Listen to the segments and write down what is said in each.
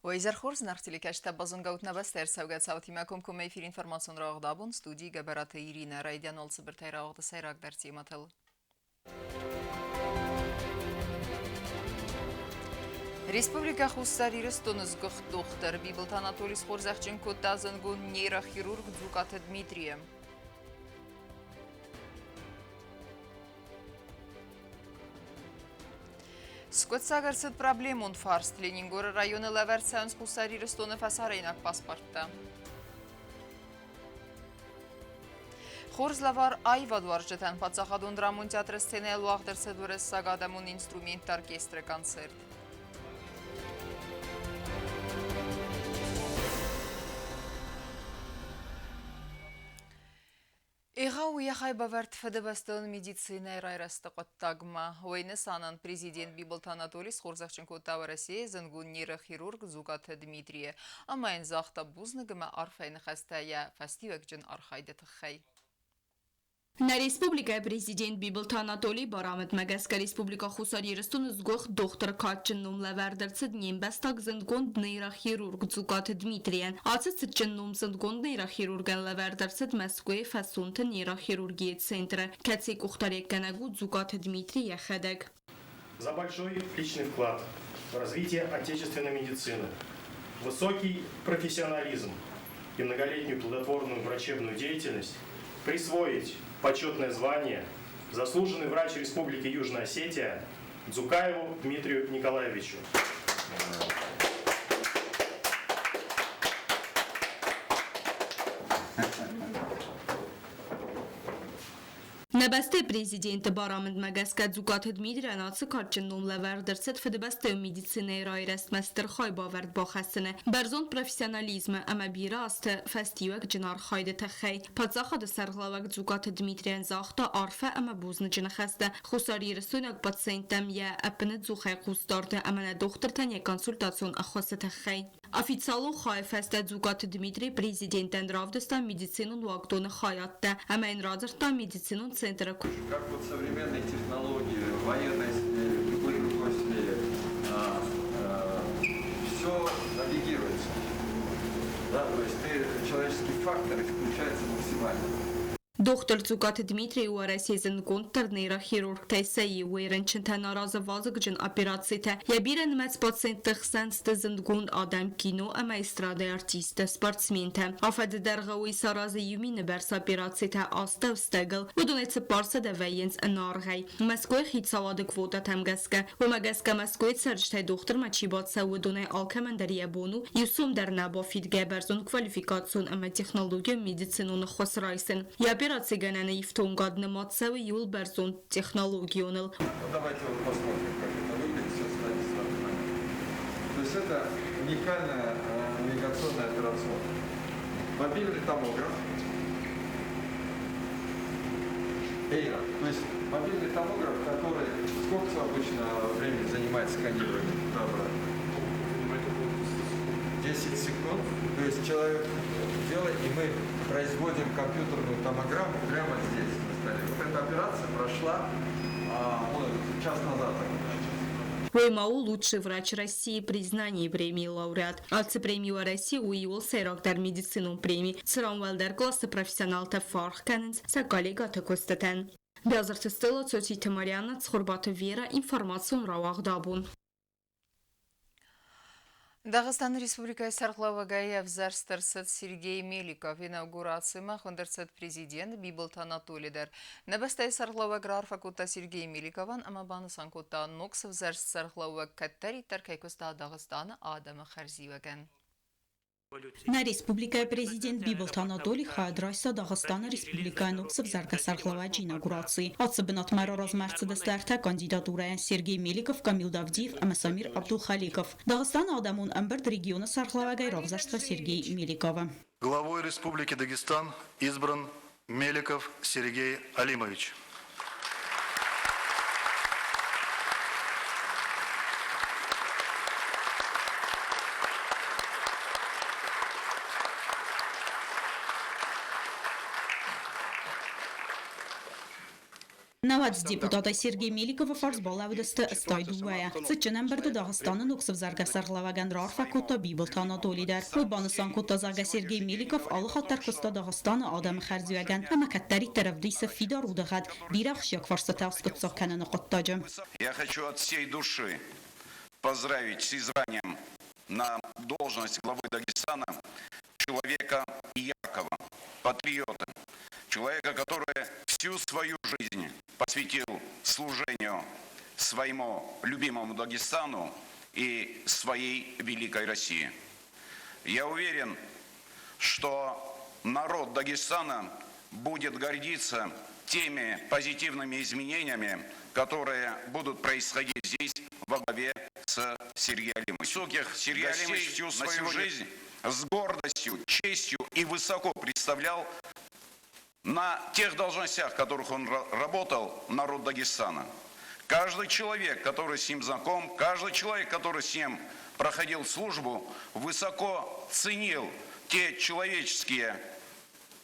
Уӕ изӕр хорз, зынаргъ телекӕсджытӕ, базонгӕут нӕ бӕстӕ ӕрцӕугӕ цаутимӕ комкоммӕ эфир информацион рауагъд абон студийы Гӕбӕраты Иринӕ. Райдиан уал цыбыртӕй рауагъды сӕйрагдӕр темӕтыл. Республикӕ Хуссар Ирыстоны сгуыхт дохтыр Бибылты Анатолий схорзӕхджын кодта зынгон нейрохирург Дзукъаты Дмитрийы. Скъуыддзаг ӕрцыд проблемон фарст Ленингоры районы лӕвӕрд цӕуынц Хуссар Ирыстоны фӕсарӕйнаг паспорттӕ. Хорз лӕвар аивадуарзджытӕн паддзахадон драмон театры сценӕйыл уагъд ӕрцыд уырыссаг адӕмон инструментты оркестры концерт. Егъау йӕ хайбавӕрд фыдыбӕстон медицинӕйы райрӕзты хъуыддагмӕ. Уый нысанӕн президент Бибылты Анатоли схорзӕхджын кодта Уӕрӕсейы зынгон нейрохирург Дзукъаты Дмитрийы ӕмӕ йын загъта бузныг ӕмӕ арфӕйы ныхӕстӕ йӕ фӕстиуӕгджын архайды тыххӕй. Нӕ республикӕйы президент Бибылты Анатолийы барамындмӕ гӕсгӕ Республикӕ Хуссар Ирыстоны сгуыхт дохтыры кадджын ном лӕвӕрд ӕрцыд не мбӕстаг зындгонд нейрохирург Дзукъаты Дмитрийӕн. Ацы цытджын ном зындгонд нейрохирургӕн лӕвӕрд ӕрцыд Мӕскуыйы фӕсонты нейрохирургийы центры, кӕцыйы къухдариуӕггӕнӕг у Дзукъаты Дмитрий йӕхӕдӕг. За большой личный вклад в развитие отечественной медицины, высокий профессионализм и многолетнюю плодотворную врачебную деятельность присвоить почетное звание заслуженный врач Республики Южная Осетия Дзукаеву Дмитрию Николаевичу. Нӕ бӕстӕйы президенты барамындмӕ гӕсгӕ Дзукъаты Дмитрийӕн ацы кадджын ном лӕвӕрд ӕрцыд Фыдыбӕстӕйы медицинӕйы райрӕзтмӕ стыр хайбавӕрд бахӕссыны, бӕрзонд профессионализмы ӕмӕ бирӕ азты фӕстиуӕгджын архайды тыххӕй. Паддзахады сӕргълӕууӕг Дзукъаты Дмитрийӕн загъта арфӕ ӕмӕ бузныджы ныхӕстӕ хуссарирыстойнаг пациенттӕм йӕ ӕппынӕдзухӕй хъусдарды ӕмӕ нӕ дохтыртӕн йӕ консультацион ӕххуысы тыххӕй. Официалон хайы фӕстӕ Дзукъаты Дмитрий президентӕн равдыста медицинон уагдоны хайадтӕ ӕмӕ йын радзырдта медицинон центры куыст. Как вот современные технологии в военной сфере, в любой другой сфере, все навигируется. Да, то есть ты, человеческий фактор исключается максимально. Дохтыр Цукаты Дмитрий Уӕрӕсейы зындгонддӕр нейрохирургтӕй сӕ иу у рынчынтӕн аразы вазыгджын операцитӕ. Йӕ бирӕнымӕц пациентты хсӕн сты зындгонд адӕм, кино ӕмӕ эстрадӕйы артисттӕ, спортсментӕ. Афӕдзы дӕргъы уый саразы иу мины бӕрц операцитӕ астӕустӕгыл. Уыдонӕй 400 вӕййынц ӕнӕаргъӕй. Мӕскуыйы хицауады квотӕтӕм гӕсгӕ. Уымӕ гӕсгӕ Мӕскуыйы цӕрджытӕй дохтырмӕ чи бацӕуы, уыдонӕй алкӕмӕн дӕр йӕ бон у иу сом дӕр нӕ бафидгӕ бӕрзонд квалификацион ӕмӕ технологион медицинон ӕххуыс райсын. Йӕ операцигӕнӕны ифтонгад нымад цӕуы иуыл бӕрзонд технологионыл. Ну, давайте вот посмотрим, как это выглядит, все станет сразу понятно. То есть это уникальная навигационная операционная. Мобильный томограф. Эйра. То есть мобильный томограф, который сколько обычно времени занимает сканирование туда-обратно? 10 секунд. То есть человек делает, и мы производим компьютерную томограмму прямо здесь, на столе. Вот эта операция прошла ну, час назад. Уый ма у лучший врач России признание премийы лауреат. Ацы преми Уӕрӕсе у иуыл сӕйрагдӕр медицинон преми, цыран уӕлдӕр классы профессионалтӕ фӕаргъ кӕнынц сӕ коллегӕты куыстытӕн. Бязырты Стелла, Цоциты Марианна, Цхуырбаты Вера, информацион рауагъд абон. Дагъистаны Республикӕйы сӕргълӕууӕгӕй ӕвзӕрст ӕрцыд Сергей Меликов. Инаугурацимӕ хуынд ӕрцыд президент Бибылты Анатоли дӕр. Нӕ бӕстӕйы сӕргълӕууӕг раарфӕ кодта Сергей Меликовӕн ӕмӕ банысан кодта, ног сӕвзӕрст сӕргълӕууӕг кӕддӕриддӕр кӕй куыста Дагъистаны адӕмы хӕрзиуӕгӕн. Нӕ республикӕйы президент Бибылты Анатолий хайад райста Дагъистаны республикӕйы ног сӕвзӕргӕ сӕргълӕууӕджы инаугурацийы. Ацы бынатмӕ размӕ ӕрцыдысты ӕртӕ кандидатурӕйӕн Сергей Меликов, Камил Давдиев ӕмӕ Самир Абдулхаликов. Дагъистаны адӕмон ӕмбырд регионы сӕргълӕууӕгӕй равзӕрста Сергей Меликовы. Главой Республики Дагестан избран Меликов Сергей Алимович. 90 депутатӕй Сергей Меликовы фарс балӕууыдысты 82-йӕ. Цытджын ӕмбырды Дагъыстаны ног сывзаргӕ сӕргълӕууӕгӕн раарфӕ кодта Бибылты Анатоли дӕр. Уый банысан кодта, зӕгъгӕ, Сергей Меликов алы хатт дӕр куыста Дагъыстаны адӕмы хӕрзиуӕгӕн ӕмӕ кӕддӕриддӕр ӕвдисы фидар удыгъӕд бирӕ ахсджиаг фарстатӕ аскъуыддзаг кӕныны хъуыддаджы. Я хочу от всей души поздравить с избранием на должность главы Дагестана человека яркого, патриота, человека, который всю свою жизнь посвятил служению своему любимому Дагестану и своей великой России. Я уверен, что народ Дагестана будет гордиться теми позитивными изменениями, которые будут происходить здесь во главе с Сергеем Алимовичем. Высоких Сергей Алимович всю свою жизнь с гордостью, честью и высоко представлял на тех должностях, в которых он работал, народ Дагестана. Каждый человек, который с ним знаком, каждый человек, который с ним проходил службу, высоко ценил те человеческие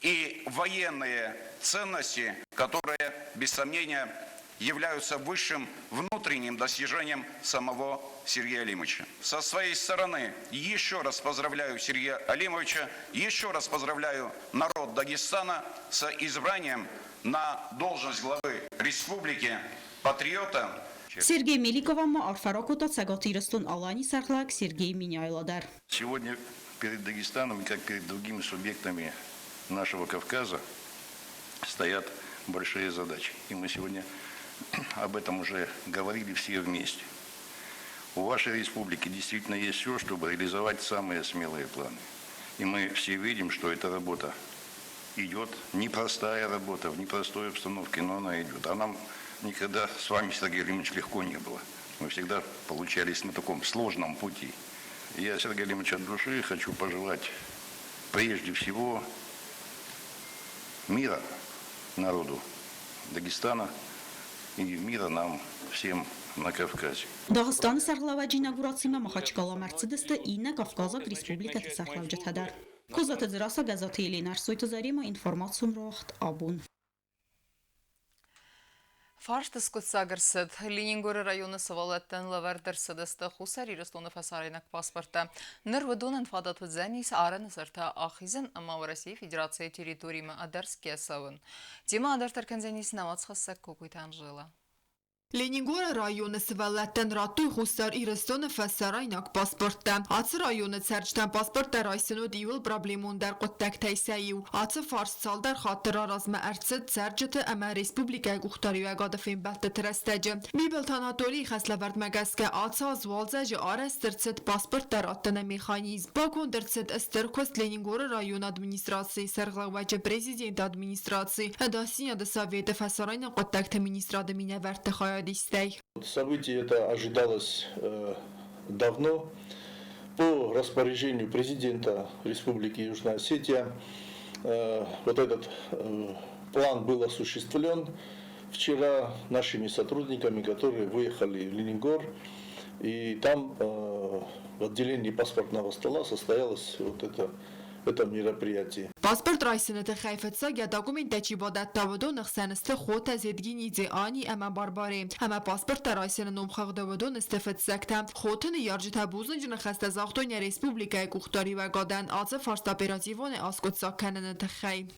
и военные ценности, которые, без сомнения, являются высшим внутренним достижением самого Сергея Алимовича. Со своей стороны еще раз поздравляю Сергея Алимовича, еще раз поздравляю народ Дагестана с избранием на должность главы республики патриота. Сергей Меликовӕн ма арфӕ ракодта Цӕгат Ирыстон-Аланийы сӕргълӕууӕг Сергей Меняйло дӕр. Сегодня перед Дагестаном, как перед другими субъектами нашего Кавказа, стоят большие задачи. И мы сегодня об этом уже говорили все вместе. У вашей республики действительно есть все, чтобы реализовать самые смелые планы. И мы все видим, что эта работа идет, непростая работа, в непростой обстановке, но она идет. А нам никогда с вами, Сергей Владимирович, легко не было. Мы всегда получались на таком сложном пути. Я, Сергей Владимирович, от души хочу пожелать прежде всего мира народу Дагестана и мира нам всем на Кавказе. Дагъыстаны сӕргълӕууӕджы инаугурацимӕ Махачкаламӕ ӕрцыдысты иннӕ кавказаг республикӕты сӕргълӕуджытӕ дӕр. Козаты Дзерассӕ, Гӕззаты Еленӕ, Ӕрсойты Заремӕ, информацион рауагъд Абон. Фарст скъуыддзаг ӕрцыд. Ленингоры районы сывӕллӕттӕн лӕвӕрд ӕрцыдысты Хуссар Ирыстоны фӕсарӕйнаг паспорттӕ. Ныр уыдонӕн фадат уыдзӕнис арӕны сӕртӕ ахизын ӕмӕ Уӕрӕсейы Федерацийы территоримӕ ӕдӕрсгӕ цӕуын. Темӕ адарддӕр кӕндзӕнис нӕ уацхӕссӕг Кокойты Анжела. Ленингоры районы сывӕллӕттӕн радтой Хуссар Ирыстоны фӕсарӕйнаг паспорттӕ. Ацы районы цӕрджытӕн паспорттӕ райсын уыд иууыл проблемондӕр хъуыддӕгтӕй сӕ иу. Ацы фарст цалдӕр хатты раразмӕ ӕрцыд цӕрджыты ӕмӕ республикӕйы къухдариуӕгады фембӕлдтыты рӕстӕджы. Бибылты Анатолийы хӕслӕвӕрдмӕ гӕсгӕ ацы аз уалдзӕджы арӕзт ӕрцыд паспорттӕ раттыны механизм. Баконд ӕрцыд стыр куыст Ленингоры районы администрацийы сӕргълӕууӕджы президенты администрацийы Ӕдасдзинады советы фӕсарӕйнаг хъуыддӕгты министрады минӕвӕртты хайадистӕй. Событие это ожидалось давно. По распоряжению президента Республики Южная Осетия вот этот план был осуществлен вчера нашими сотрудниками, которые выехали в Ленингор. И там в отделении паспортного стола состоялось вот это мероприятие. Паспорт райсыны тыххӕй фыццаг йӕ документтӕ чи бадӕтта, уыдоны хсӕн сты хотӕ Зедгинидзе Ани ӕмӕ Барбаре. Ӕмӕ паспорттӕ райсыны номхыгъды уыдон сты фыццӕгтӕ. Хоты ныййарджытӕ бузныджы ныхӕстӕ загътой нӕ республикӕйы къухдариуӕгадӕн ацы фарст оперативонӕй аскъуыддзаг кӕныны тыххӕй.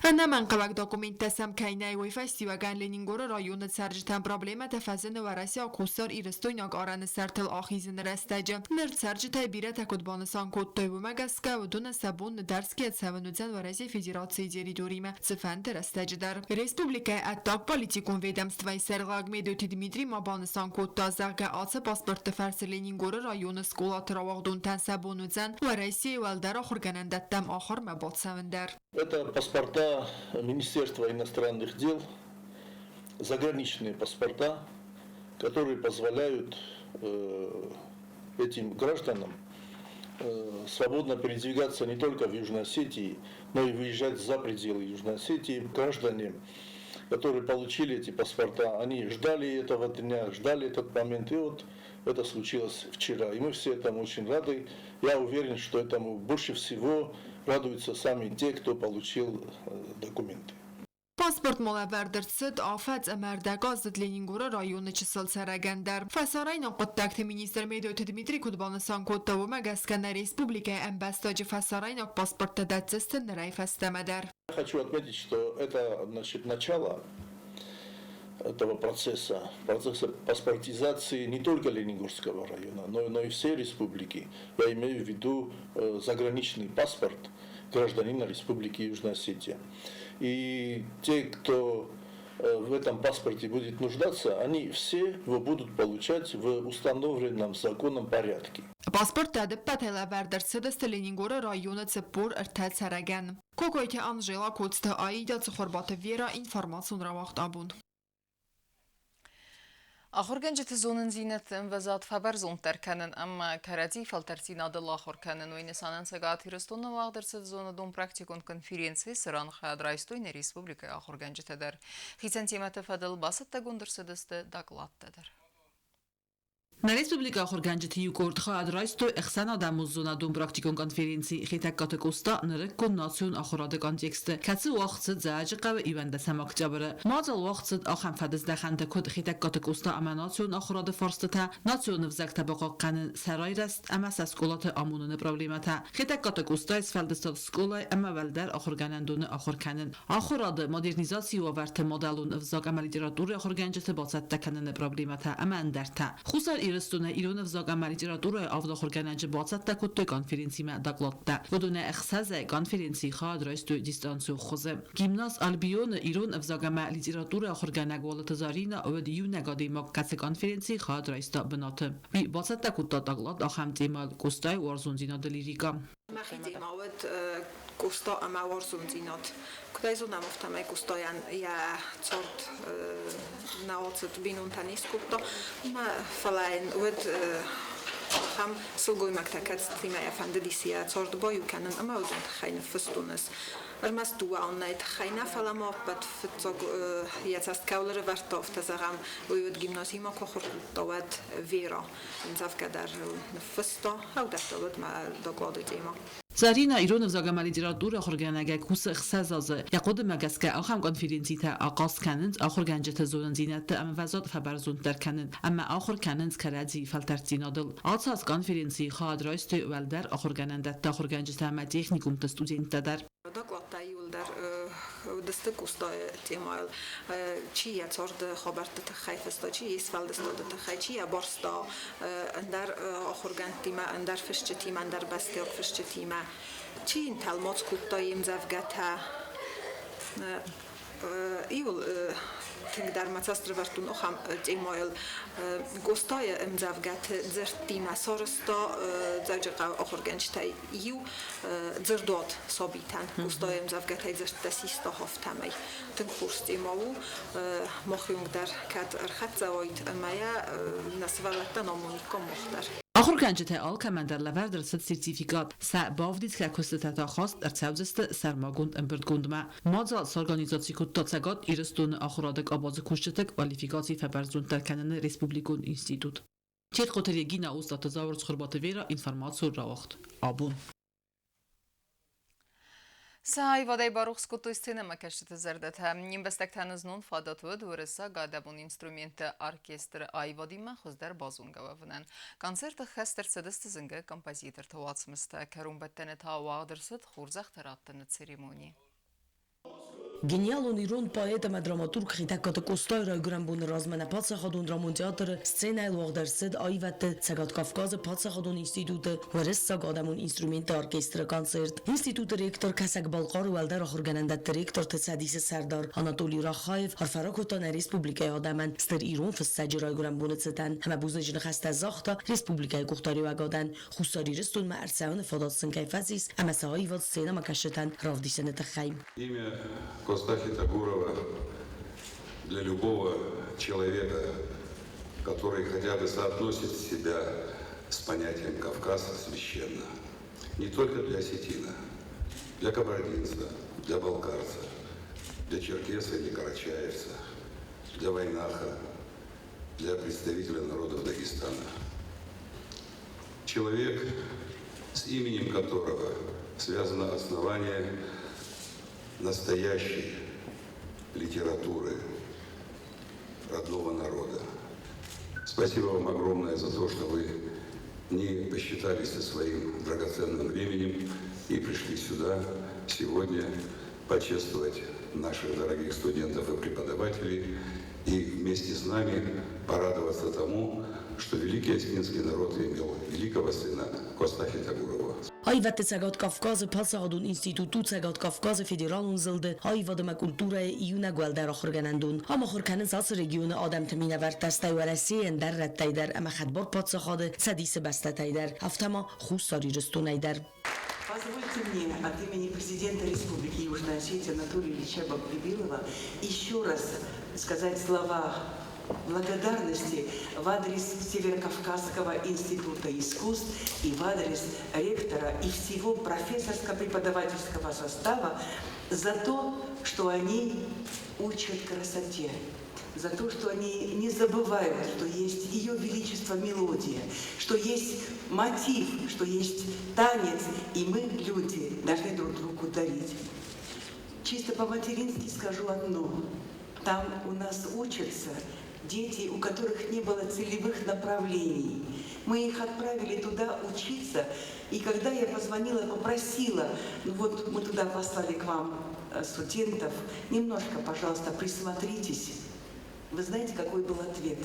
Ӕнӕмӕнгхъӕуӕг документтӕ сӕм кӕй нӕй, уый фӕстиуӕгӕн Ленингоры районы цӕрджытӕн проблемӕтӕ фӕзыны уӕрӕсейаг-хуссар-ирыстойнаг арӕны сӕртыл ахизыны рӕстӕджы. Ныр цӕрджытӕй бирӕтӕ куыд банысан кодтой, уымӕ гӕсгӕ уыдонӕн сӕ бон ныдӕрсгӕ цӕуын уыдзӕн Уӕрӕсейы Федерацийы территоримӕ цыфӕнды рӕстӕджы дӕр. Республикӕйы ӕддагполитикон ведомствӕйы сӕргълӕг Медойты Дмитрий ма банысан кодта, зӕгъгӕ, ацы паспортты фӕрцы Ленингоры районы скъолаты рауагъдонтӕн сӕ бон уыдзӕн Уӕрӕсейы уӕлдӕр ахуыргӕнӕндӕттӕм ахуырмӕ бацӕуын дӕр. Это паспорта Министерства иностранных дел, заграничные паспорта, которые позволяют этим гражданам свободно передвигаться не только в Южной Осетии, но и выезжать за пределы Южной Осетии. Граждане, которые получили эти паспорта, они ждали этого дня, ждали этот момент. И вот Это случилось вчера, и мы все этому очень рады. Я уверен, что этому больше всего радуются сами те, кто получил документы. Паспорт ма лӕвӕрд ӕрцыд афӕдз ӕмӕ ӕрдӕгаздзыд Ленингоры районы чысыл цӕрӕгӕн дӕр. Фӕсарӕйнаг хъуыддӕгты министр Медойты Дмитрий куыд банысан кодта, уымӕ гӕсгӕ нӕ республикӕйы ӕмбӕстаджы фӕсарӕйнаг паспорттӕ дӕтдзысты нырӕй фӕстӕмӕ дӕр. Я хочу отметить, что это, значит, начало этого процесса, процесса паспортизации не только Ленингорского района, но и всей республики. Я имею в виду заграничный паспорт гражданина Республики Южная Осетия. И те, кто в этом паспорте будет нуждаться, они все его будут получать в установленном законом порядке. Паспорттӕ ӕдӕппӕтӕй лӕвӕрд ӕрцыдысты Ленингоры районы 43 цӕрӕгӕн. Кокойты Анжела, Коцты Аида, Цыхуырбаты Вера, информацион рауагъд Абон. Ахуыргӕнджыты зонындзинӕдты ӕмвӕзад фӕбӕрзонддӕр кӕнын ӕмӕ кӕрӕдзи фӕлтӕрддзинадыл ахуыр кӕнын, уый нысанӕн Цӕгат Ирыстоны уагъд ӕрцыд зонадон практикон конференци, цыран хайад райстой нӕ республикӕйы ахуыргӕнджытӕ дӕр. Хицӕн темӕты фӕдыл бацӕттӕгонд ӕрцыдысты докладтӕ дӕр. Нӕ республикӕйы ахуыргӕнджыты иу къорд хайад райстой ӕхсӕнадӕмон зонадон-практикон конференци Хетӕгкаты Къоста нырыккон национ ахуырады контексты, кӕцы уагъд цыд Дзӕуӕджыхъӕуы 11-ӕм октябры. Мадзал уагъд цыд ахӕм фӕдыздӕхӕнты, куыд Хетӕгкаты Къоста ӕмӕ национ ахуырады фарстытӕ, национ ӕвзӕгтӕ бахъахъхъӕнын, сӕ райрӕзт ӕмӕ сӕ скъолаты амоныны проблемӕтӕ, Хетӕгкаты Къостайы сфӕлдыстад скъолайы ӕмӕ уӕлдӕр ахуыргӕнӕндоны ахуыр кӕнын, ахуырады модернизацийы уавӕрты мадӕлон ӕвзаг ӕмӕ литературӕйы ахуыргӕнджыты бацӕттӕ кӕныны проблемӕтӕ ӕмӕ ӕндӕртӕ. Хуссар Ирыстоны ирон ӕвзаг ӕмӕ литературӕйы авд ахуыргӕнӕджы бацӕттӕ кодтой конференцимӕ докладтӕ. Уыдонӕй ӕхсӕзӕй конференцийы хайад райстой дистанцион хуызы. Гимназ Альбионы ирон ӕвзаг ӕмӕ литературӕйы ахуыргӕнӕг Уалыты Заринӕ уыд иунӕг адӕймаг, кӕцы конференцийы хайад райста бынаты. Уый бацӕттӕ кодта доклад ахӕм темӕ Къостайы уарзондзинады лирикӕ. Мӕхи темӕ уыд Къоста ӕмӕ уарзондзинад. Куыд ӕй зонӕм, афтӕмӕй Къостайӕн йӕ цард нӕ ацыд, бинонтӕ не скодта, фӕлӕ йын уыд ахӕм сылгоймӕгтӕ, кӕцытимӕ йӕ фӕндыдис йӕ цард баиу кӕнын ӕмӕ уыдон тыххӕй ныффыстон ӕз. Ӕрмӕст дыууӕ аннӕйы тыххӕй нӕ, фӕлӕ ма ӕппӕт фыццаг йӕ цӕст кӕуыл ӕрӕвӕрдта, афтӕ зӕгъӕм, уый уыд гимназимӕ куы ахуыр кодта, уӕд Вера ӕмдзӕвгӕ дӕр ныффыста, аудӕттыл уыд мӕ доклады темӕ. Заринӕ ирон ӕвзаг ӕмӕ литературӕ ахуыргӕнӕгӕй кусы 6 азы. Йӕ хъуыдымӕ гӕсгӕ ахӕм конференцитӕ ахъаз кӕнынц ахуыргӕнджыты зонындзинӕдты ӕмвӕзад фӕбӕрзонддӕр кӕнын ӕмӕ ахуыр кӕнынц кӕрӕдзи фӕлтӕрддзинадыл. Ацы аз конференцийы хайад райстой уӕлдӕр ахуыргӕнӕндӕтты ахуыргӕнджытӕ ӕмӕ техникумты студенттӕ дӕр. Докладтӕ иууылдӕр уыдысты Къостайы темӕйыл. Чи йӕ царды хабӕртты тыххӕй фыста, чи йе сфӕлдыстады тыххӕй, чи йӕ барста ӕндӕр ахуыргӕндтимӕ, ӕндӕр фысджытимӕ, ӕндӕр бӕстӕйаг фысджытимӕ, чи йын тӕлмац кодта йе мдзӕвгӕтӕ. Иуыл тынгдӕр мӕ цӕст ӕрӕвӕрдтон ахӕм темӕйыл. Къостайы ӕмдзӕвгӕты дзырдтимӕ сарӕзта Дзӕуджыхъӕуы ахуыргӕнджытӕй иу дзырдуат сабитӕн. Къостайы ӕмдзӕвгӕтӕй дзырдтӕ систа афтӕмӕй. Тынг хорз темӕ у. Мах онг дӕр кӕд ӕрхӕццӕ уайд ӕмӕ йӕ нӕ сывӕллӕттӕн амониккам мах дӕр. Ахуыргӕнджытӕй алкӕмӕн дӕр лӕвӕрд ӕрцыд сертификат. Сӕ бавдисгӕ куыстытӕ та хаст ӕрцӕудзысты сӕрмагонд ӕмбырдгондмӕ. Мадзал сорганизаци кодта Цӕгат Ирыстоны ахуырады къабазы кусджыты квалификаци фӕбӕрзонддӕр кӕныны республикон институт. Четхъоты Регина, Остъаты Зауыр, Цхуырбаты Вера, информацион рауагъд Абон. Сӕ аивадӕй барухс кодтой сценӕмӕкӕсджыты зӕрдӕтӕ. Не мбӕстӕгтӕн знон фадат уыд уырыссаг адӕмон инструментты оркестры аивадимӕ хуыздӕр базонгӕ уӕвынӕн. Концерты хӕст ӕрцыдысты зынгӕ композиторты уацмыстӕ. Кӕронбӕттӕны та уагъд ӕрцыд хорзӕхтӕ раттыны церемони. Гениалон ирон поэт ӕмӕ драматург Хетӕгкаты Къостайы райгуырӕн боны размӕ нӕ паддзахадон драмон театры сценӕйыл уагъд ӕрцыд аивӕдты Цӕгат Кавказы паддзахадон институты уырыссаг адӕмон инструментты оркестры концерт. Институты ректор Кӕсӕг-Балхъары уӕлдӕр ахуыргӕнӕндӕтты ректорты цӕдисы сӕрдар Анатолий Рахаев арфӕ ракодта нӕ республикӕйы адӕмӕн стыр ирон фыссӕджы райгуырӕн боны цытӕн ӕмӕ бузныджы ныхӕстӕ загъта республикӕйы къухдариуӕгадӕн Хуссар Ирыстонмӕ ӕрцӕуыны фадат сын кӕй фӕцис ӕмӕ сӕ аивад сценӕмӕкӕсджытӕн равдисыны тыххӕй. Имя Коста Хетагурова для любого человека, который хотя бы соотносит себя с понятием Кавказ, священно. Не только для осетина, для кабардинца, для балкарца, для черкеса или карачаевца, для вайнаха, для представителя народов Дагестана. Человек, с именем которого связано основание настоящей литературы родного народа. Спасибо вам огромное за то, что вы не посчитались со своим драгоценным временем и пришли сюда сегодня почествовать наших дорогих студентов и преподавателей и вместе с нами порадоваться тому, что великий осетинский народ имел великого сына Коста Хетагурова. Аивӕдты Цӕгат Кавказы паддзахадон институт у Цӕгат Кавказы федералон зылды аивад ӕмӕ культурӕйы иунӕг уӕлдӕр ахуыргӕнӕндон. Ам ахуыр кӕнынц ацы регионы адӕмты минӕвӕрттӕ, стӕй Уӕрӕсейы ӕндӕр рӕттӕй дӕр ӕмӕ хӕдбар паддзахады Цӕдисы бӕстӕтӕй дӕр, афтӕ ма Хуссар Ирыстонӕй дӕр. Позвольте мне от имени президента Республики Южная Осетия Анатолия Ильича Бибилова еще раз сказать слова благодарности в адрес Северокавказского института искусств и в адрес ректора и всего профессорско-преподавательского состава за то, что они учат красоте, за то, что они не забывают, что есть Ее Величество мелодия, что есть мотив, что есть танец, и мы, люди, должны друг другу дарить. Чисто по-матерински скажу одно. Там у нас учатся дети, у которых не было целевых направлений. Мы их отправили туда учиться, и когда я позвонила, попросила, ну вот мы туда послали к вам студентов, немножко, пожалуйста, присмотритесь. Вы знаете, какой был ответ?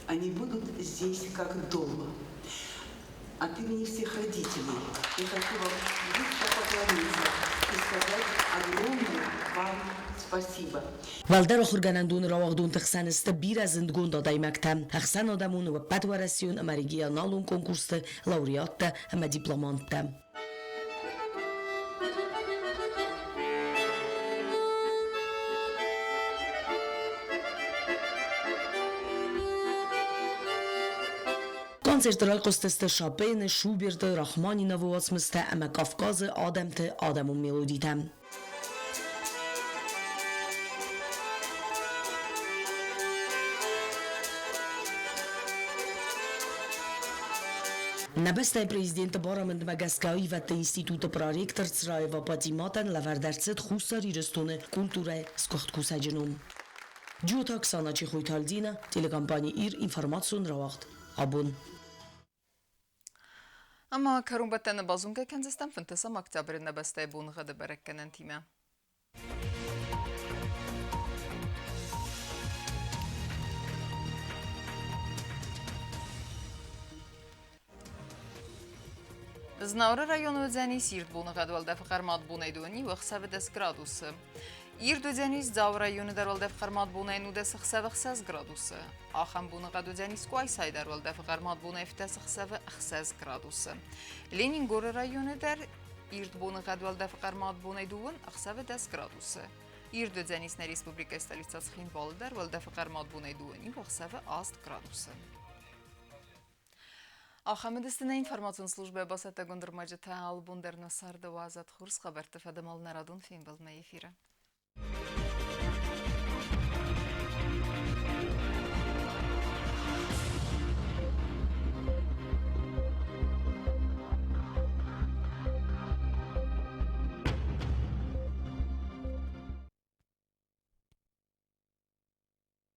Они будут здесь как дома. От имени всех родителей я хочу вам низко поклониться и сказать огромное вам спасибо. Уӕлдӕр ахуыргӕнӕндоны рауагъдонты хсӕн сты бирӕ зындгонд адӕймӕгтӕ, ӕхсӕнадӕмон, ӕппӕтуӕрӕсеон ӕмӕ регионалон конкурсты лауреаттӕ ӕмӕ дипломанттӕ. Концерты райхъуыстысты Шопены, Шуберты, Рахманиновы уацмыстӕ ӕмӕ Кавказы адӕмты адӕмон мелодитӕ. Нӕ бӕстӕйы президенты барамындмӕ гӕсгӕ аивӕдты институты проректор Цраева Патиматӕн лӕвӕрд ӕрцыд Хуссар Ирыстоны культурӕйы сгуыхт кусӕджы ном. Джиоты Оксана, Чехойты Альдина, телекомпани «Ир», информацион рауагъд «Абон». Ӕмӕ кӕронбӕттӕны базонгӕ кӕндзыстӕм 15 октябры нӕ бӕстӕйы боныгъӕды бӕрӕггӕнӕнтимӕ. Знауыры районы уыдзӕнис ирд боныгъӕд уӕлдӕфы хъӕрмад бонӕй дони ӕхсӕвы 10 градусы. Ирд уыдзӕнис Дзауы районы дӕр уӕлдӕфы хъӕрмад бонӕй 19 ӕхсӕвы 6 градусы. Ахӕм боныгъӕд уыдзӕнис Къуайсайы дӕр уӕлдӕфы хъӕрмад бонӕй 17 ӕхсӕвы 6 градусы. Ленингоры районы дӕр ирд боныгъӕд уӕлдӕфы хъӕрмад бонӕй дыууын ӕхсӕвы 10 градусы. Ирд уыдзӕнис нӕ республикӕйы столицӕ Цхинвалы дӕр уӕлдӕфы хъӕрмад бонӕй дыууын иу ӕхсӕвы 8 градусы. Ахӕм уыдысты нӕ информацион службӕ бацӕттӕгонд ӕрмӕджытӕ. Алы бон дӕр нӕ царды уадзӕд хорз хабӕртты фӕдыл нӕ радон фембӕлдмӕ эфиры.